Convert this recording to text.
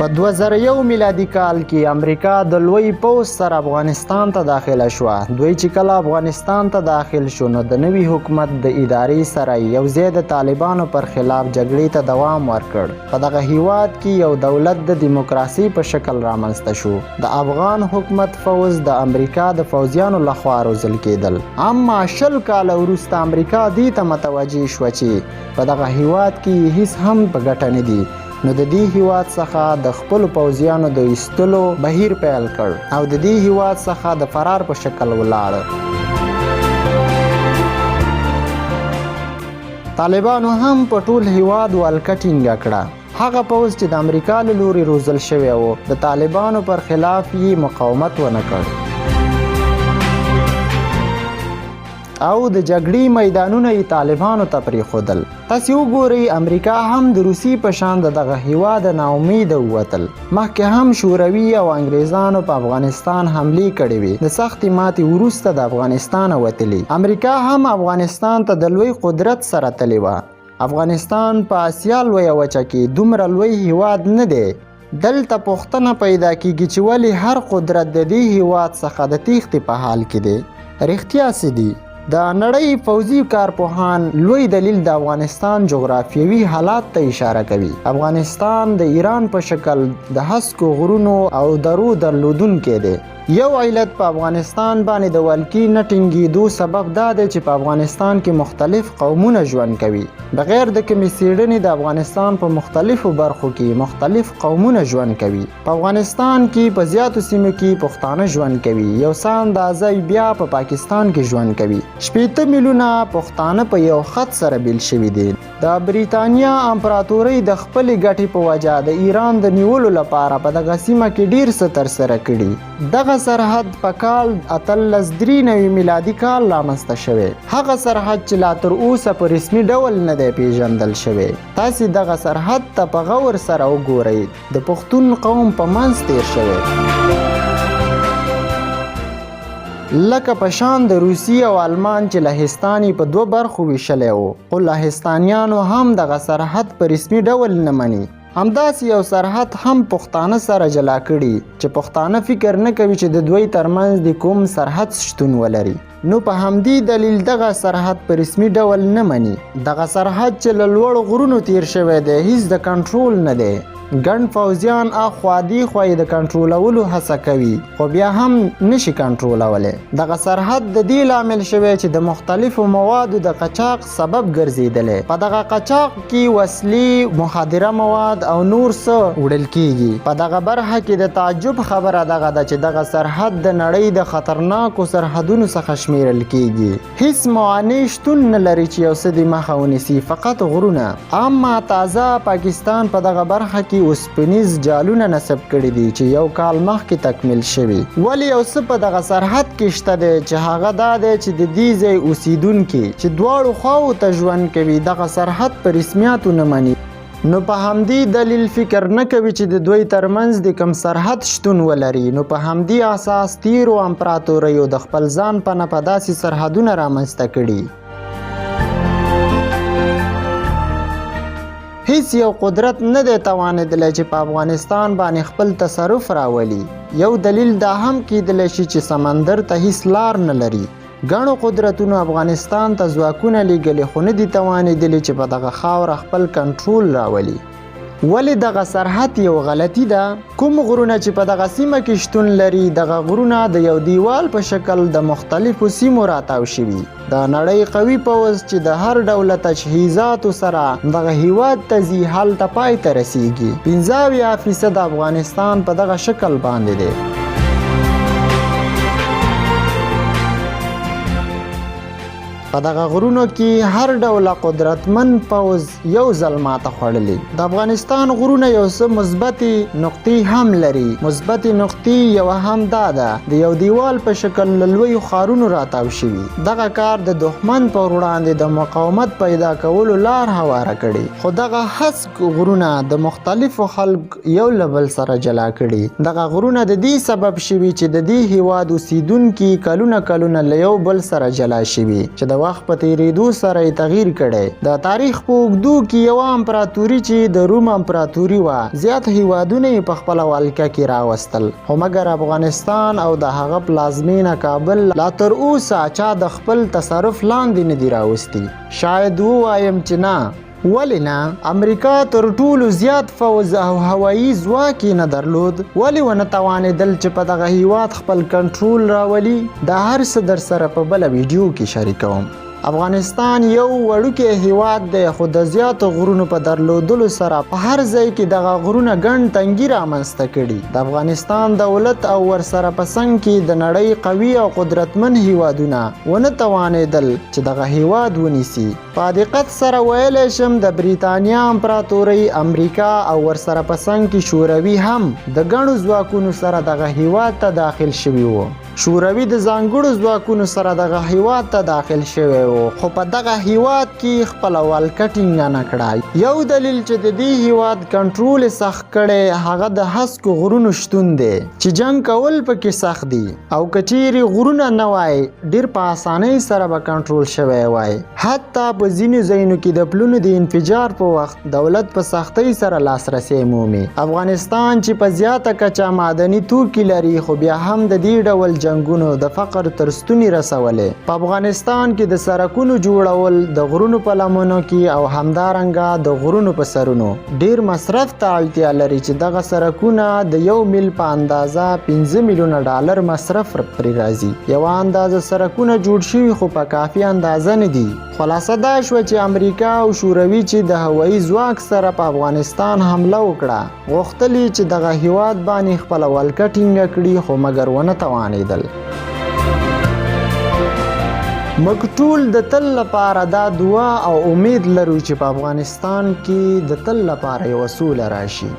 په 2001 میلادي کال کې امریکا د لوی پوځ سره افغانستان ته داخله شوه. دوی چې کله افغانستان ته داخل شو، نو د نوي حکومت د ادارې سره یو ځای د طالبانو پر خلاف جګړې ته دوام ورکړ. په دغه هیواد کې یو دولت د دیموکراسي په شکل رامنځته شو. د افغان حکومت فوځ د امریکا د فوځیانو لخوا روزل کېدل. اما 20 کاله وروسته امریکا دې ته متوجه شوه چې په دغه هیواد کې یې هیڅ هم په ګټه نه دي، نو د دې هیواد څخه د خپلو پوځیانو د ایستلو بهیر پیل کړ او د دې هیواد څخه د فرار په شکل ولاړ. طالبانو هم په ټول هیواد ولکه ټینګه کړه. هغه پوځ چې د امریکا له لوري روزل شوی و، د طالبانو پر خلاف یې مقاومت ونه کړ او د جګړې میدانونه یې طالبانو ته پرېښودل. تاسې وګورئ، امریکا هم د روسیې په شان د دغه هیواده ناامیده ووتل. مخکې هم شوروي او انګریزانو په افغانستان حملې کړې وې، د سختې ماتې وروسته د افغانستانه وتلي. امریکا هم افغانستان ته د لوی قدرت سره تلې وه. افغانستان په اسیا لویه وچه کې دومره لوی هیواد نه دی. دلته پوښتنه پیدا کیږي چې ولې هر قدرت د دې هیواد څخه د تیښتې په حال کې دی؟ رښتیا څه دي؟ د نړۍ فوځي کارپوهان لوی دلیل د افغانستان جغرافیوي حالات ته اشاره کوي. افغانستان د ایران په شکل د هسکو غرونو او درو درلودونکی دی. یو علت په افغانستان باندې د ولکې نه ټینګېدو سبب دا دی چې په افغانستان کې مختلف قومونه ژوند کوي. بغیر د کومې څېړنې د افغانستان په مختلفو برخو کې مختلف قومونه ژوند کوي. په افغانستان کې په زیاتو سیمو کې پښتانه ژوند کوي، یو څه اندازه بیا په پاکستان کې ژوند کوي. 60 میلیونه پښتانه په یو خط سره بیل شوي دي. د بریتانیا امپراتورۍ د خپلې ګټې په وجه د ایران د نیولو لپاره په دغه سیمه کې ډیر څه ترسره کړي. دغه سرحد په کال 1893 میلادي کال رامنځته شوی، هغه سرحد چې لا تر اوسه په رسمي ډول نه دی پیژندل شوی. تاسې دغه سرحد ته په غور سره وګورئ، د پښتون قوم په منځ تیر شوی، لکه په شان د روسیې او آلمان چې لهستان یې په دوه برخو ویشلی و، خو لهستانیانو هم دغه سرحد په رسمي ډول نه مني. همداسې یو سرحد هم پښتانه سره جلا کړي چې پښتانه فکر نه کوي چې د دوی ترمنځ د کوم سرحد شتون ولري، نو په همدې دلیل دغه سرحد په رسمي ډول نه مني. دغه سرحد چې له لوړو غرونو تیر شوی دی، هیڅ د کنټرول نه دی. ګڼ فوځیان اخوا دیخوا یې د کنټرولولو هڅه کوي، خو بیا هم نشي کنټرولولی. دغه سرحد د دې لامل شوی چې د مختلفو موادو د قاچاق سبب ګرځېدلی. په دغه قاچاق کې وسلې، مخدره مواد او نور څه وړل کیږي. په دغه برخه کې د تعجب خبره دغه ده چې دغه سرحد د نړۍ د خطرناکو سرحدونو څخه شمیرل کیږي. هیڅ موانع شتون نه لري چې یو څه دې مخه ونیسي، فقط غرونه. اما تازه پاکستان په دغه برخه کې اوسپنیز جالونه نصب کړي دي چې یو کال مخکې تکمیل شوي. ولې یو څه په دغه سرحد کې شته دی چې هغه دا دی چې د دې ځای اوسیدونکي چې دواړو خواوو ته ژوند کوي، دغه سرحد په رسمیاتو نه مني، نو په همدې دلیل فکر نه کوي چې د دوی ترمنځ د کوم سرحد شتون ولري. نو په همدې اساس تیرو امپراتوریو د خپل ځان په نفع داسې سرحدونه رامنځته کړي. هیڅ یو قدرت نه دی توانېدلی چې په افغانستان باندې خپل تصرف راولي. یو دلیل دا هم کیدلی شي چې سمندر ته هیڅ لار نه لري. ګڼو قدرتونو افغانستان ته ځواکونه لیږلي، خو نه دي توانېدلي چې په دغه خاوره خپل کنټرول راولي. ولې دغه سرحد یو غلطي ده؟ کوم غرونه چې په دغه سیمه کې شتون لري، دغه غرونه د یو دیوال په شکل د مختلفو سیمو راتاو شوي. د نړۍ قوي پوځ چې د هر ډول تجهیزاتو سره دغه هیواد ته ځي، هلته پای ته رسیږي. 75% افغانستان په دغه شکل باندې دی. په دغه غرونو کې هر ډول قدرتمن پوځ یو ځل ماته خوړلې. د افغانستان غرونه یو څه مثبتې نقطې هم لري. مثبتې نقطې یوه هم دا ده، د یو دیوال په شکل له لویو ښارونو راتاو شوي. دغه کار د دښمن پر وړاندې د مقاومت پیدا کولو لار هواره کړې، خو دغه هسک غرونه د مختلفو خلک یو له بل سره جلا کړي. دغه غرونه د دې سبب شوي چې د دې هیواد اوسیدونکي کلونه کلونه له یو بل سره جلا شوي چې د وخت په تیریدو سره یې تغییر کړی. د تاریخ په اوږدو کې یوه امپراتوري چې د روم امپراتوري وه، زیات هیوادونه یې په خپله ولکه کې راوستل، خو مګر افغانستان او د هغه پلازمینه کابل لا تر اوسه چا د خپل تصرف لاندې نه دي راوستي. شاید ووایم چې نه، ولې نه؟ امریکا تر ټولو زیات فوځ او هوایي ځواک یې نه درلود، ولې ونه توانېدل چې په دغه هیواد خپل کنټرول راولي؟ دا هر څه درسره په بله ویډیو کې شریکوم. افغانستان یو وړوکی هیواد دی، خو د زیاتو غرونو په درلودلو سره په هر ځای کې دغه غرونه ګڼ تنګي رامنځته کړي. د افغانستان دولت او ورسره په څنګ کې د نړۍ قوي او قدرتمن هیوادونه ونه توانېدل چې دغه هیواد ونیسي. په دقت سره ویلی شم د بریتانیا امپراتورۍ، امریکا او ورسره په څنګ کې شوروي هم د ګڼو ځواکونو سره دغه هیواد ته داخل شوي وو. شوروي د ځانګړو ځواکونو سره دغه هیواد ته داخل شوی وو، خو په دغه هیواد کې خپله ولکه ټینګه نه کړه. یو دلیل چې د دې هیواد کنټرول یې سخت کړی، هغه د هسکو غرونو شتون دی چې جنګ کول پکې سخت دي، او که چیرې غرونه نه وای، ډیر په اسانۍ سره به کنټرول شوی وای. حتی په ځینو ځایونو کې د پلونو د انفجار په وخت دولت په سختۍ سره لاسرسی مومي. افغانستان چې په زیاته کچه معدني توکي لري، خو بیا هم د دې ډول جنګونو د فقر تر ستوني رسولی. په افغانستان کې د سرکونو جوړول د غرونو په لمنو کې او همدارنګه د غرونو په سرونو ډیر مصرف ته اړتیا لري، چې دغه سرکونه د یو میل په اندازه 5 میلیونه ډالر مصرف پرې راځي. یوه اندازه سرکونه جوړ شوي، خو په کافي اندازه نه دي. خلاصه دا شوه چې امریکا او شوروي چې د هوایي ځواک سره په افغانستان حمله وکړه، غوښتل یې چې دغه هیواد باندې خپله ولکه ټینګه کړي، خو مګر ونه توانېدل. موږ ټول د تل لپاره دا دعا او امید لرو چې په افغانستان کې د تل لپاره یوه سوله راشي.